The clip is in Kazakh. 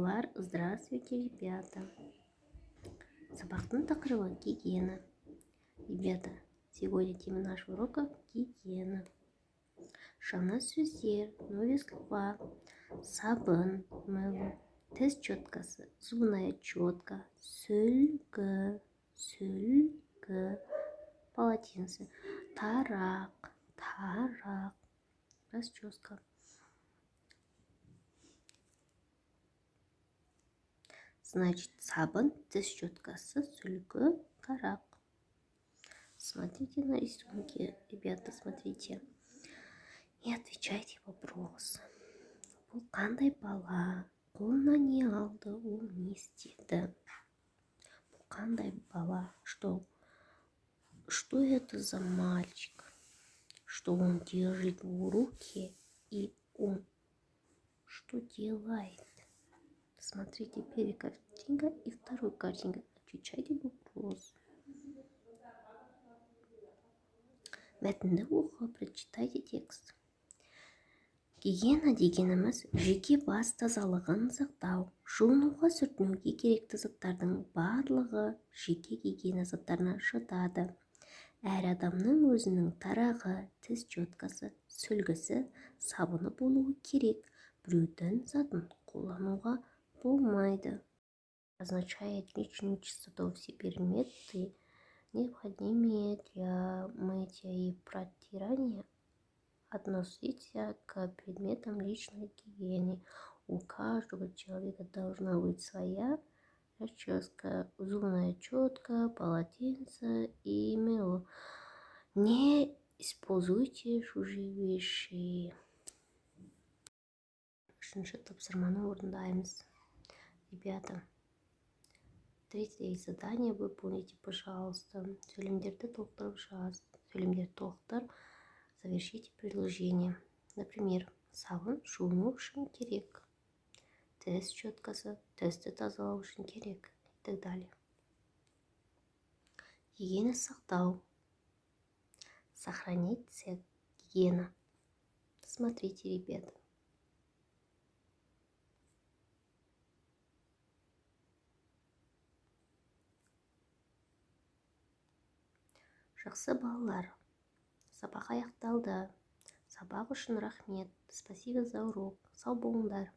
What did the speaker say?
Балалар, здравствуйте, ребята. Сабақтың тақырыбы гигиена. Ребята, сегодня тема нашего урока гигиена. Жаңа сөздер, новые слова. Сабын, мыло, тіс щеткасы, зубная щетка, сүлгі, сүлгі, полотенце, тарақ, тарақ, расческа. Значит, сабын, тіс щеткасы, сүлгі, тарақ. Смотрите на рисунки, ребята, смотрите. И отвечайте вопрос. Бұл қандай бала? Қолына не алды? Ол не істеді? Бұл қандай бала? Что это за мальчик? Что он держит в руке и он что делает? Смотрите, первая картинка и вторая картинка. Отвечайте вопрос. Мәтінді оқы, прочитайте текст. Гигиена дегеніміз жеке бас тазалығын сақтау, жуынуға, сүртінуге керекті заттардың барлығы жеке гигиена заттарына жатады. Әр адамның өзінің тарағы, тіс щеткасы, сүлгісі, сабыны болуы керек. Біреудің затын қолдануға болмайды. Означает личную чистоту. Все предметы, необходимые для мытья и протирания, относятся к предметам личной гигиены. У каждого человека должна быть своя расческа, зубная щетка, полотенце и мыло. Не используйте чужие вещи. Үшінші тапсырманы орындаймыз. Ребята, третье задание выполните, пожалуйста. Сөйлемдерді толықтырып жаз. Сөйлемдерді толықтыр. Завершите предложение. Например, сабын жуыну үшін керек. Тіс щеткасы тісті тазалау үшін керек. И так далее. Гигиена сақтау. Сохранить гигиена. Смотрите, ребята. Жақсы, балалар, сабақ аяқталды. Сабақ үшін рахмет. Спасибо за урок. Сау болыңдар.